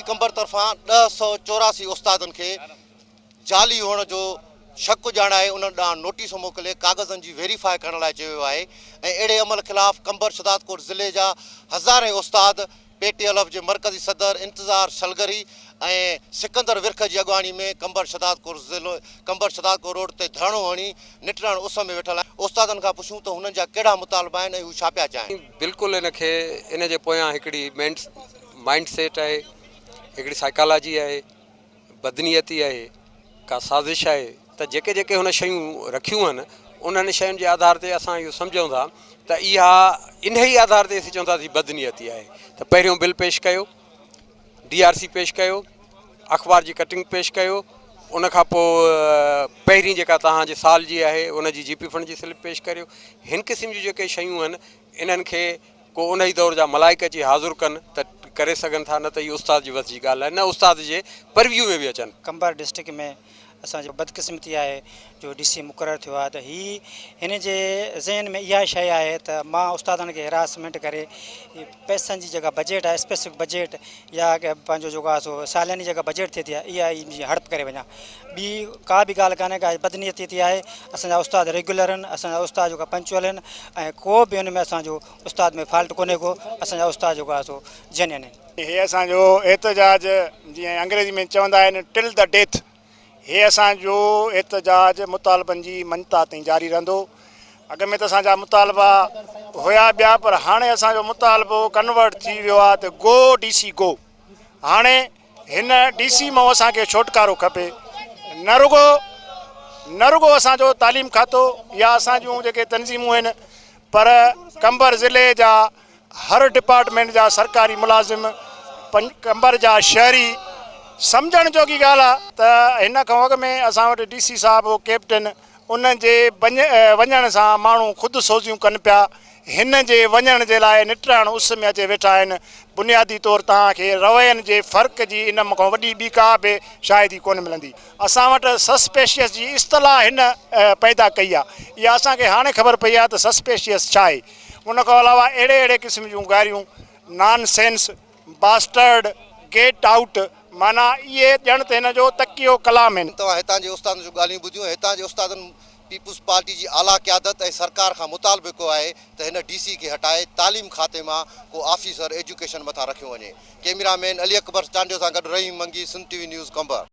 سي قمبر طرفان 10 سئو 84 استادن کي جعلي هئڻ جو شڪ ڄاڻائي انهن ڏانهن نوٽيس موڪلي ڪاغذن جي ويريفائي ڪرڻ لاء چيو ويو آهي ۽ اهڙي عمل خلاف قمبر شهدادڪوٽ ضلعي جا هزارين استاد پي ٽي الف جي مرڪزي صدر انتظار شلگري ۽ سڪندر ورک جي اڳواڻي ۾ قمبر شهدادڪوٽ ضلعي قمبر شهدادڪوٽ روڊ تي ڌرڻو هڻي نٽهڻ اس ۾ ويٺل آهن. استادن کان پڇون ته هنن جا ڪهڙا مطالبا آهن ۽ هو ڇا پيا چاهين. بلڪل ان کي ان جي پويان هڪڙي مائنڊ سيٽ آهي، هڪڙي سائيڪالاجي آهي، بدنيتي آهي، ڪا سازش آهي ته جيڪي جيڪي هن شيون رکيون آهن انهن شين جي آڌار تي اسان اهو سمجهون ٿا ته اها انهي آڌار تي اسين چون ٿا ته هي بدنيتي آهي ته پهريون بل پيش ڪيو، ڊي آر سي پيش ڪيو، اخبار جي ڪٽنگ پيش ڪيو، ان کان پوء پهرين جيڪا توهان جي سال جي آهي ان جي جي پي فنڊ جي سلپ پيش ڪريو، هن قسم جون جيڪي شيون آهن انهن کي ڪو انهي دور جا ملائڪ اچي حاضر ڪن ته ڪري سگهن ٿا نه ته هي استاد جي وس جي ڳالهه ناهي نه استاد جي پرويو ۾ به اچن. قمبر ڊسٽرڪٽ ۾ اسان جي بدقسمتي آهي جو ڊي سي مقرر ٿيو آهي ته هي هن جي ذهن ۾ اها شيء آهي ته مان استادن کي هراسمينٽ ڪري پئسن جي جيڪا بجيٽ آهي اسپيسفڪ بجيٽ يا پنهنجو جيڪو آهي سو سالياني جيڪا بجيٽ ٿئي ٿي اها ئي هڙپ ڪري وڃان ٻي ڪا به ڳالهه ڪانهي ڪا بدنيتي ٿي آهي اسان جا استاد ريگيولر آهن اسان جا استاد جيڪا پنچوئل آهن ۽ ڪو به ان ۾ اسان جو استاد ۾ فالٽ ڪونهي ڪو اسان جا استاد جيڪو آهي سو جينين آهن. هي اسان جو احتجاج جيئن انگريزي ۾ چوندا آهن ٽل the death هي اسان جو احتجاج مطالبن جي مڃتا تائين جاري رهندو. اڳ ۾ ته اسان جا مطالبا هيا ٻيا پر هاڻي اسان جو مطالبو ڪنورٽ ٿي ويو آهي ته گو ڊي سي گو. هاڻي هن ڊي سي مئون اسان کي ڇوٽڪارو کپي. نه رڳو نه رڳو اسان جو تعليم کاتو يا اسان جون جيڪي تنظيمون آهن پر قمبر ضلعي جا هر ڊپارٽمينٽ جا سرڪاري ملازم قمبر جا شهري سمجهڻ جوڳي ڳالهه آهي ته هن کان اڳ ۾ اسان وٽ ڊي سي صاحب هو ڪيپٽن ان جي وڃڻ سان ماڻهو خود سوزيون ڪن پيا. هن جي وڃڻ جي لاء نٽهڻ اس ۾ اچي ويٺا آهن. بنيادي طور توهان کي روين جي فرق جي ان کان وڏي ٻي ڪا به شاهدي ڪونه ملندي. اسان وٽ سسپيشيس جي اصطلاح هن پيدا ڪئي آهي. اها اسان کي هاڻي خبر پئي آهي ته سسپيشيس ڇا آهي. ان کان علاوه اهڙي اهڙي قسم جون گاريون، نان سينس، باسٽرڊ، گيٽ آئوٽ، معنيٰ اهي ڄڻ ته هن جو تڪيو ڪلام آهن. توهان هتان جي استادن جون ڳالهيون ٻڌيون ۽ هتان جي استادن پيپلز پارٽي جي اعليٰ قيادت ۽ سرڪار کان مطالبو ڪيو آهي ته هن ڊي سي کي هٽائي تعليم کاتي مان ڪو آفيسر ايجوڪيشن مٿان رکيو وڃي. ڪئميرا مين علي اڪبر چانڊيو سان گڏ Rahim Mangi, Sindh T V news, Qambar.